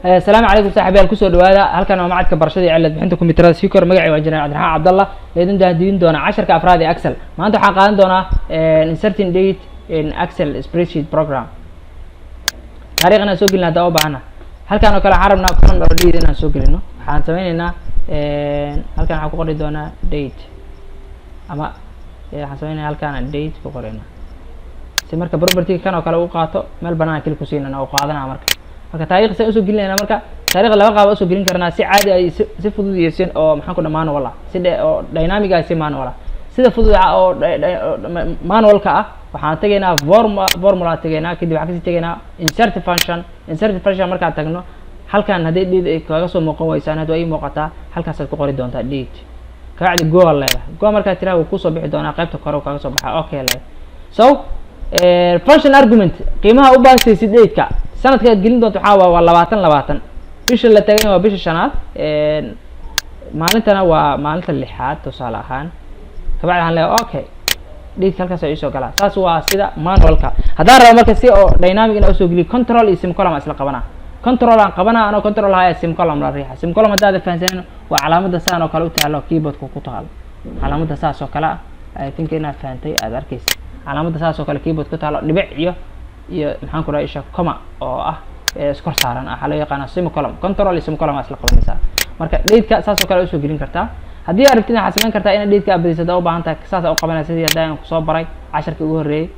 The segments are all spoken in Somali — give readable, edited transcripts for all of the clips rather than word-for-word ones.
Asalaamu calaykum saaxiibayaal, kusoo dhawaada. Halkan waa macadka barashada iyo cilad bixinta kombiyuutarada Sikor. Magacay waa Injineer Cabdiraxmaan Cabdallah, laydin daadiin doona casharka afraad ee Excel. Maanta waxaan qaadan doonaa inserting date in Excel spreadsheet program, taariikh inaan soo gelino haddaan u baahana. Halkan oo kale waxaan rabnaa column oo date inaan soo gelino. Waxaan sameyneynaa, halkan waxaan ku qori doonaa date, ama waxaan sameynaya halkaan date ku qoraynaa, si marka property kan oo kale u qaato meel banaan keli ku siinana u qaadanaa. Marka taariikh saan usoo gelinayna, marka taariikhda laba qaab usoo gelin karnaa: si caadi ay si fudud iyo si oo maxaan ku dha manual ah, si dhe oo dynamic ah, si manual ah. Sida fudud oo manualka ah, waxaan tegaynaa formula tegaynaa, kadib waxaan kasii tegaynaa insert function. Insert function markaan tagno, halkan haddii date ay kaga soo muuqan weysaan, hadda waa ii muuqataa, halkaasaad ku qori doontaa date. Kabacdi go leedahay. Go markaad tiraha, wuu kusoo bixi doonaa, qaybta kore uu kaga soo baxaa. Okay leedahay. So function argument, qiimaha u baasaysid date-ka, sanadka aad gelin doonto waxaa waa 2020, bisha la tagayna waa bisha shanaad, maalintana waa maalinta lixaad, tusaale ahaan. Kabacdi waxaan leeyahay okay, date halkaas ay isoo galaa. Saas waa sida manualka. Haddaan rabo marka si oo dynamic inaa usoo geliyo, control iyo semicolon aan isla qabanaa. Control aan qabanaa, anoo control haya semicolon la riixa. Semicolon haddaada fahansanin, waa calaamadda saan oo kale u taalo, keyboardka ku taalo, calaamadda saas oo kale ah. I think inaad fahantay, aad arkeysa calaamadda saas oo kale keyboard ku taalo, dhibic iyo maxaan ku dhahay isha comma oo ah iskor saaran, waxaa loo yaqaanaa semicolon. Control iyo semicolon waa isla qabanaysaa. Marka dateka saas oo kale usoo gelin kartaa. Haddii aad rabtid, waxaad samayn kartaa inaad dateka aad badiso. Haddaa u baahan tahay, saas u qabanaysa, sidii hadda aan kusoo baray casharkii ugu horreeyey.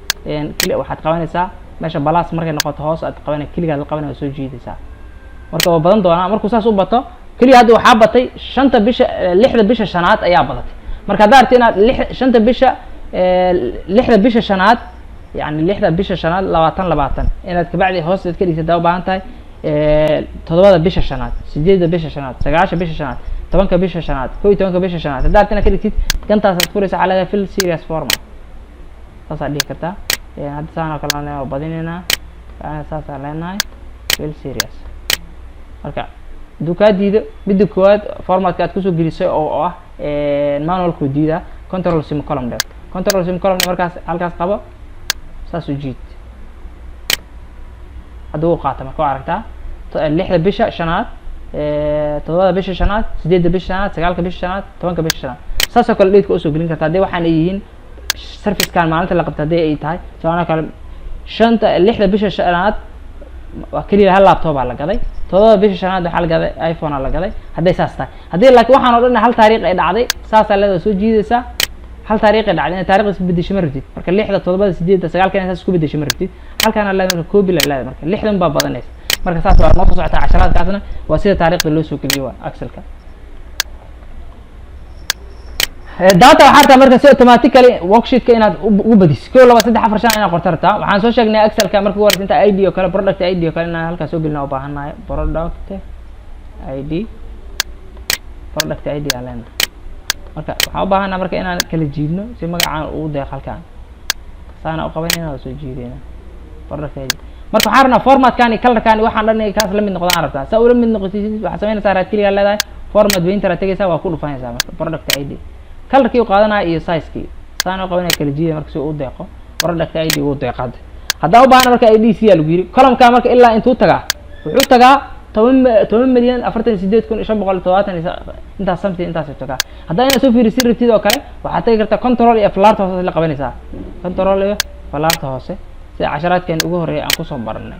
Keli waxaad qabanaysaa meesha plus markay noqoto hoos aad qabanay, keligaad la qabanay, waa soo jiidaysaa. Marka waa badan doonaa. Markuu saas u bato keliya, hadda waxaa batay shanta bisha, lixda bisha shanaad ayaa badatay. Marka haddaa rabtid inaad lix shanta bisha, lixda bisha shanaad, yani lixda bisha shanaad 2020, inaad kabacdi hoos ka dhigtid hadaa u baahan tahay, toddobada bisha shanaad, sideedda bisha shanaad, sagaasha bisha shanaad, 10-ka bisha shanaad, 11-ka bisha shanaad, haddaad rabtid inaad ka dhigtid, gantaasaad furaysa, waxaa leedahay fill series format, saasaad dhihi kartaa. Hadda saan oo kale aan badinaynaa, saasaan leenahay fill series. Marka hadduu kaa diido midda koowaad, formatka aad kusoo gelisay oo ah manualkuu diidaa, control semicolon dhe. Control semicolon dhe, markaas halkaas qabo, saas u jiid. Haddii uu qaata, marka waa aragtaa lixda bisha shanaad, toddobada bisha shanaad, sideedda bisha shanaad, sagaalka bisha shanaad, 10-ka bisha shanaad. Saasoo kale dateka usoo gelin karta haddii waxaan ay yihiin servicekan maalinta la qabta. Haddii ay tahay tusaale kale shanta, lixda bisha shanaad waa keliya hal laptop aa la gaday, toddobada bisha shanaad waxaa la gaday iPhone aa la gaday, hadday saas tahay. Haddii laakiin waxaan o dhan hal taariikh ay dhacday, saasaa leedahay, soo jiidaysaa. Hal taariikh ay dhacday, inay taarikhda isku bedesho ma rabtid. Marka lixda, toddobada, sideedda, sagaalka inay saas isku bedesho ma rabtid. Halkaana leedahay marka copy la leedahay, marka lixdan baa badanaysa. Marka saas waa noo soo socotaa casharaadkaasna, waa sida taariikhda loo soo geliyo waa Excelka. Data waxaa rabtaa marka si automatically worksheetka inaad ugu badiso, kow, laba, saddex, afar, shan inaad qorto rabtaa. Waxaan soo sheegnay Excelka marka ugu horeysa inta ID oo kale, product ID oo kale, inaan halkaas soo gelina u baahannahay. Product ID, product ID aan leenahay. Marka waxaan u baahannaha marka inaan kala jiidno si magacaan ugu deeq. Halkaan saana u qabanayna, waa soo jiidayna product ID. Marka waxaan rabnaa formatkan iyo colorkan iyo waxaan dhan inay kaas la mid noqdaan rabtaa. Saa ula mid noqotid, waxaad samaynaysaa right click leedahay, format painter aad tegaysaa, waa ku dhufanaysaa. Marka product ID colorkii u qaadanaya iyo sizekii saan u qabanaya, kala jiidaya marka si uu u deeqo. Product ID wuu deeqa. Hadda haddaan u baahana marka ID c aa lagu yiri columnka, marka ilaa intuu tagaa, wuxuu tagaa 10,048,570 intaas something, intaas tagaa. Haddaa inaad soo fiirisin rabtid oo kale, waxaad tagi kartaa control iyo falaarta hoose la qabanaysaa, control iyo falaarta hoose, sida casharaadkeen ugu horreeya aan kusoo baranay.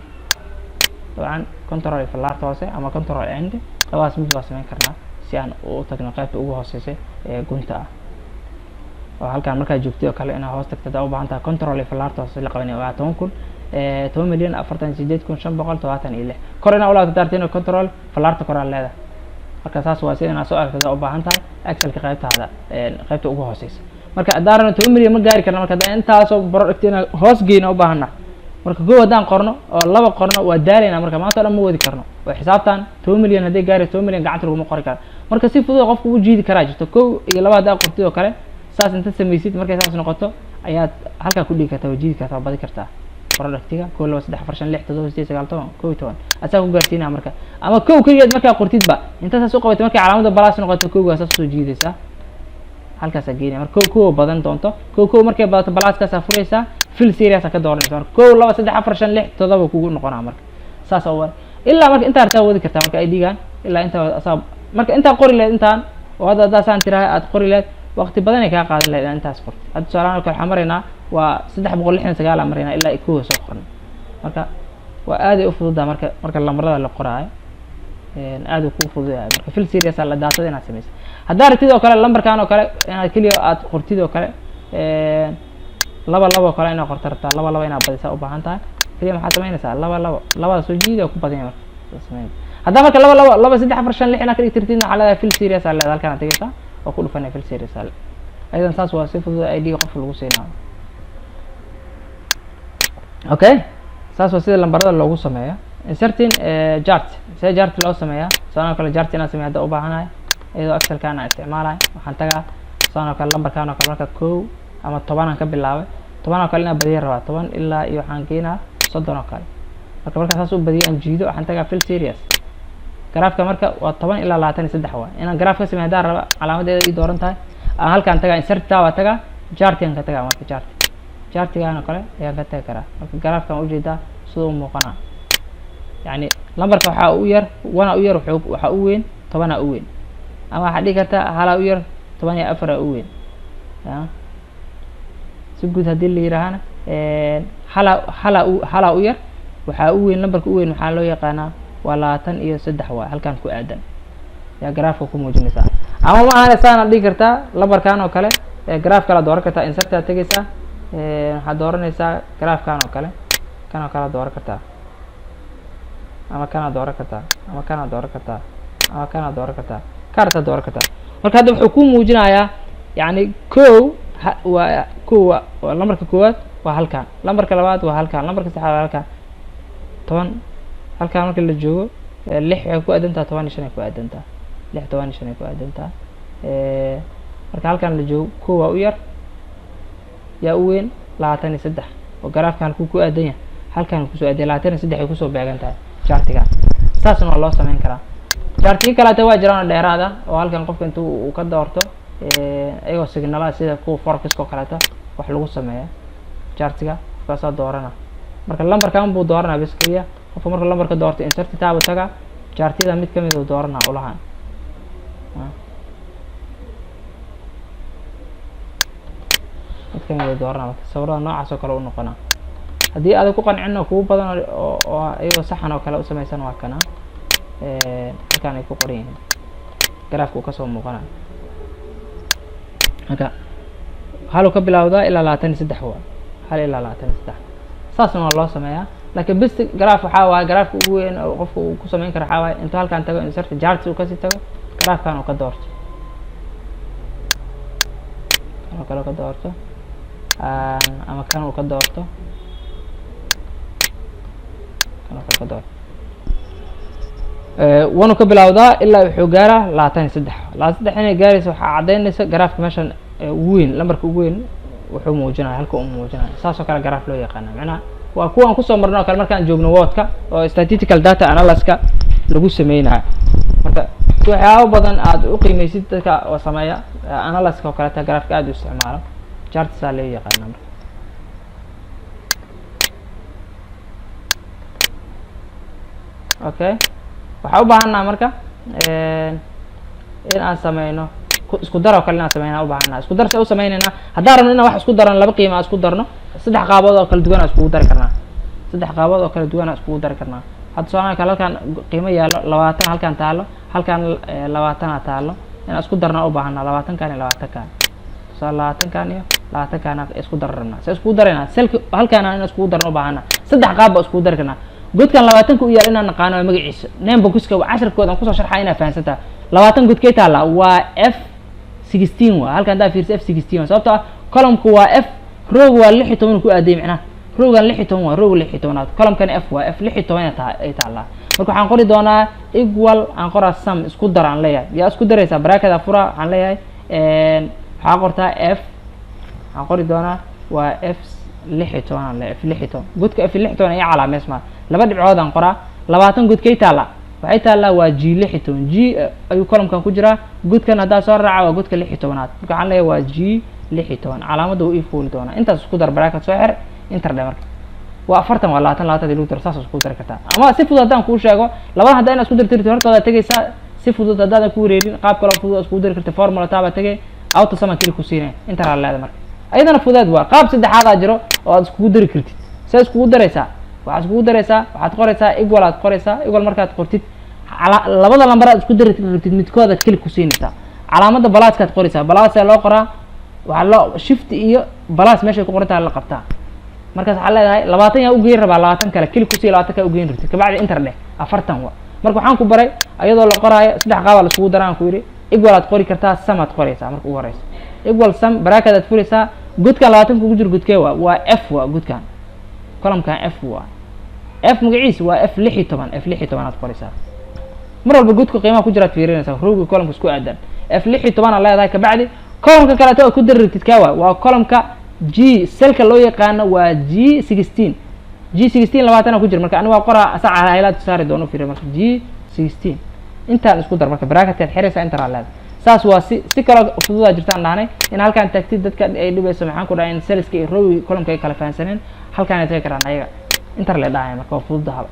Dabcan control iyo falaarta hoose ama control end, labadaas mid baa samayn karnaa si aan u tagno qaybta ugu hooseysa ee gunta ah. Oo halkaan markaad joogtay oo kale inaad hoos tagto hadaa u baahan tahay, control iyo falaarta hoose la qabanaya waa toban kun, 10,048,576. Kor inaa ulaabto daartina, control falaarta koraa leedahay. Marka saas waa sida inaad soo aragto hadaa u baahan tahay Excelka qaybtaada qaybta ugu hooseysa. Marka haddaan rabno, 10 milyan ma gaari karna. Marka haddaan intaasoo product inaan hoos geyna u baahana, marka kow haddaan qorno oo laba qorno, waa daalayna. Marka maanta o dhan ma wadi karno oo xisaabtan 10 milyan hadday gaarayso, 10 milyan gacanta laguma qori karo. Marka si fudud qofku u jiidi karaa jirto. Kow iyo laba haddaa qortid oo kale, saas inta samaysid, markay saas noqoto ayaad halkaa ku dhigi kartaa, waa jiidi kartaa, waa badi kartaa productiga: kow, laba, saddex, afar, shan, lix, toddoba, sideed, sagaal, 10, 11, asaa ku gaarsiinaya. Marka ama kow keligeed markaa qortidba, inta saas u qabatay, markay calaamada plus noqoto, kowgaa saas usoo jiidaysaa, halkaasaa geynaya. Marka kow kow badan doonto, kow kow markay badato, pluskaasaa furaysaa, fill series ka dooranaysa. Marka kow, laba, saddex, afar, shan, lix, toddoba kugu noqonaa. Marka saas oo Ilaa marka intaa rabtaa wadi kartaa. Marka ID-gan ilaa intaa asaa marka intaa qori lahayd, intaan oo hadda haddaasaan tirahay aad qori lahayd, waqti badan ay kaa qaadan lahayd intaas qorto. Hadda tusaalahaan kale waxaan maraynaa waa 369 aan maraynaa, ilaa kowa soo qornay. Marka waa aaday u fududaa. Marka lambarada la qoraayo aad uu kuu fududahay. Marka fill series la daatada inaad sameyso, haddaa rabtid oo kale lambarkan oo kale inaad keliya aad qortid oo kale, laba laba oo kale inaad qorta rabtaa, laba laba inaad badisaa u baahan tahay, keliya maxaad samaynaysaa? Laba labo labada soo jiidi oo ku badanya. Marka sameyn haddaa marka laba laba laba saddex afar shan lix inaad ka dhigtirtidna, waxaa leedahay fill series aa leedahay. Halkaan aad tegeysaa oo ku dhufanaya fill series aa ayadan. Saas waa si fudud ID qofka lagu siinaayo. Okay, saas waa sida lambarada loogu sameeyo. Inserting chart, see chart loo sameeyaa? Tusaale kale chart inaan sameeyo hadda u baahanahay, iyadoo Excelkaan aan isticmaalayo, waxaan tagaa tusaale kale lambarkaan oo kale. Marka kow ama 10 aan ka bilaabay, 10 oo kale inaan badiya rabaa, 10 ilaa iyo waxaan geenaa 30 oo kale. Marka markaa saas u badiyo aan jiido, waxaan tagaa fill series garaafka. Marka waa 10 ilaa 23 waay. Inaan garaaf ka sameeyo haddaan raba, calaamadeeda ii dooran tahay, aan halkaan tagaa, insert tab waa tagaa, chartigan ka tagaa. Marka chartigan oo kale ayaan ka tagi karaa. Marka garaafkan ujeedaa sida u muuqanaa, yacni lambarka waxaa u yar wana u yar, wuxuu waxaa u weyn 10-aa u weyn, ama waxaad dhihi kartaa halaa u yar, 14-aa u weyn. Ya si guud haddii la yiraahana, halaa u yar, waxaa u weyn lambarka u weyn waxaa loo yaqaanaa waa 23 waay. Halkan ku aadan yaa garaafka ku muujinaysaa, ama ma ahane saanaad dhihi kartaa lambarkan oo kale garaaf kala dooran kartaa. Insertaad tegeysaa, waxaad dooranaysaa garaafkan oo kale, kan oo kale dooran kartaa, ama kanaad dooran kartaa, ama kanaad dooran kartaa, ama kanaad dooran kartaa, kaartaad dooran kartaa. Marka hadda wuxuu ku muujinayaa, yacni kow waa kow, waa lambarka koowaad waa halkan, lambarka labaad waa halkan, lambarka saddexaad waa halkan. 10 halkan marka la joogo, lix waxay ku aadantaha 15 ay ku aadantaha, lix 15 ay ku aadantaha. Marka halkan la joogo, kow waa u yar, yaa u weyn 23, oo garaafka halkuu ku aadan yahay, halkan kusoo aadan 23 ay kusoo beegan tahay chartigan. Saasna waa loo sameyn karaa. Chartiyo kaleeta waa jiraan oo dheeraad ah, oo halkan qofka intuu uu ka doorto iyagoo signalada sida kuwa forexiska oo kaleeto wax lagu sameeya. Chartiga qofkaasaa doorana, marka lambarkan buu dooranaa bas keliya. Qofka markuu lambarka doorto, insert tab taga, chartiyada mid kamid uu dooranaa ulahan. Mid kamid uu dooranaa, marka sawirada noocaas oo kale u noqonaa. Haddii aada ku qancin oo kugu badan oo iyagoo saxan oo kale usameysan, waa kana halkaan ay ku qoran yihiin, garaafka uu kasoo muuqanayo. Marka haluu ka bilowdaa ilaa 23 waa hal ilaa 23. Saasna waa loo sameeyaa, laakiin best graph waxaa waaye, garaafka ugu weyn oo qofka uu ku sameyn karo waxaa waaye intuu halkaan tago, insert charts uu kasii tago, garaafkan uu ka doorto, kan oo kale ka doorto, ama kan uu ka doorto, kan oo kale ka doorto. Wanu ka bilowdaa ilaa wuxuu gaaraa 23. 23 inay gaaraysa waxaa caddaynaysa garaafka meeshan ugu weyn, lambarka ugu weyn wuxuu muujinaya halka uu muujinayo. Saas oo kale garaaf loo yaqaana, macnaha waa kuwaan kusoo marno oo kale markaan joogno Wordka oo statistical data analysiska lagu sameynayo. Marka si waxyaabo badan aad u qiimeysid, dadka oo sameeya analysiska oo kaleeta garaafka aad u isticmaalo, chartsaa loo yaqaana. Marka okay, waxaa u baahannaha marka in aan sameyno isku dar oo kale inaan sameyna u baahannaha. Isku dar see u sameyneynaa? Haddaan rabno inaan wax isku darano, laba qiimo aan isku darno, saddex qaabood oo kala duwan aan iskugu dari karnaa. Saddex qaabood oo kala duwan aan iskugu dari karnaa. Hadda tusaalahan kale halkaan qiimo yaallo 20, halkaan taalo, halkaan 20-aa taalo, inaan isku darna u baahanaa, 20-kan iyo 20-kan. Tusaale 20-kan iyo 20-kan aan isku dar rabnaa. See iskugu daraynaa? Cellka halkaan inaan iskugu darna u baahanaa, saddex qaab baa iskugu dari karnaa. Godkan 20-ka u yaal inaan naqaano waa magaciisa name boxka casharkooda aan kusoo sharxaa inaa fahansantaha. 20 godkay taallaa waa F16 waa halkan. Haddaa fiirsa F16 waa, sababtoo ah columnku waa F, rowga waa 16 ku aaday, macnaha rowgan 16 waa rowga 16-aad, columnkana F waa F 16 ay taallaa. Marka waxaan qori doonaa equal, aan qoraa sum, isku dar aan leeyahay. Yaa isku daraysaa? Bracketa fura, waxaan leeyahay waxaa qortaa F, waxaan qori doonaa waa F16 aan leeyahay, F16, godka F16 ayaa calaameysmaa. Laba dhibcood aan qoraa. 20 godkay taallaa? Waxay taallaa waa G16, G ayuu columnkan ku jiraa. Godkan haddaa soo raaca waa godka 16-aad. Marka waxaan leeyahay waa G 16, calaamadda wuu ii fuuli doonaa. Intaas isku dar, bracket soo xir, enter dhe. Marka Waa 40, waa 20, 20 hadii lagu daro, saas iskugu dari kartaa. Ama si fudud haddaan kuu sheego, labada haddaa inaad isku dartirti, hortooda tegaysaa. Si fudud haddaadan ku wareerin, qaab kaloo fudud iskugu dari karta: formula tab aa tegay, auto sum keli ku siinaya, enter leeda. Marka ayadana fudeed waa. Qaab saddexaadaa jiro oo aad iskugu dari kartid. See iskugu daraysaa? Waxaad iskugu daraysaa, waxaad qoraysaa equal aad qoraysaa. Equal markaad qortid, labada lambar aad isku dari rabtid midkoodaad keli ku siinaysaa. Calaamadda pluskaad qoraysaa. Plus loo qoraa, waxaa loo shift iyo plus meeshay ku qoran tahay la qabtaa. Markaas waxaa leedahay 20 yaa ugeyn rabaa, 20 kale keli kusii, 20 kale ugeyn rabtid. Kabacdi enter dheh, 40 wa. Marka waxaan ku baray ayadoo la qoraayo saddex qaabaa la iskugu daraan ku yidhi. Equal aad qori kartaa, sum aad qoraysaa. Marka ugu horeysa equal sum, bracket aad furaysaa. Godkan 20 kugu jiro godkee waa? Waa F, waa godkan, columnkan F waa. F magaciisa waa F 16. F 16 aad qoraysaa. Mar walba godka qiimaha ku jiraad fiirinaysaa, rowga columka isku aadan. F 16 aad leedahay. Kabacdi columka kaleeto aad ku dari rabtid kaa waa? Waa columka G, cellka loo yaqaano waa G 16. G 16 20 ku jira. Marka ani waa qoraa, asaca highlight saari doono, fiiri. Marka G 16 intaan isku dar, marka bracketkaad xiraysaa, enter aad leedahay. Saas waa. Si kaloo fududaa jirtaan dhahnay in halkaan tagtid. Dadka ay dhibayso, maxaan ku dhahay, in cellska iyo rowi columka ay kala fahansaneen, halkaan ay tagi karaan ayaga, enter le dhahaya. Marka waa fududahaba.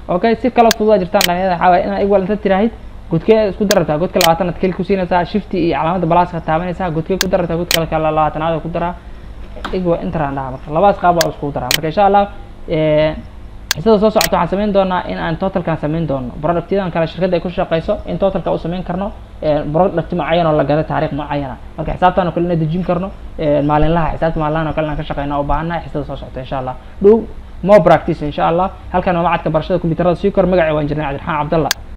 Okay, si kaloo fududaa jirtaan dhahnay. Waxaa waaya inaad equal inta tiraahid, godkee isku darartaa? Godka 20 aad keli ku siinaysaa, shift iyo calaamadda pluska taabanaysaa. Godkee ku darartaa? Godka kale 20aad ku daraa, equal, enter aan dhaha. Marka labadaas qaab waa iskugu daraa. Marka insha Allah xisada soo socota waxaan samayn doonaa in aan totalkan samayn doono, productyadan kale shirkadda ay ku shaqeyso in totalka u samayn karno, product mucayan oo la gada taariikh mucayana. Marka xisaabtan oo kale inaan dejin karno maalinlaha, xisaabta maalinlahan oo kale inaan ka shaqeyno oo baahannahay xisada soo socota insha Allah. Do more practice insha Allah. Halkan waa macadka barashada kombiyuutarada sii kor. Magaci waa Injineer Cabdiraxmaan Cabdallah.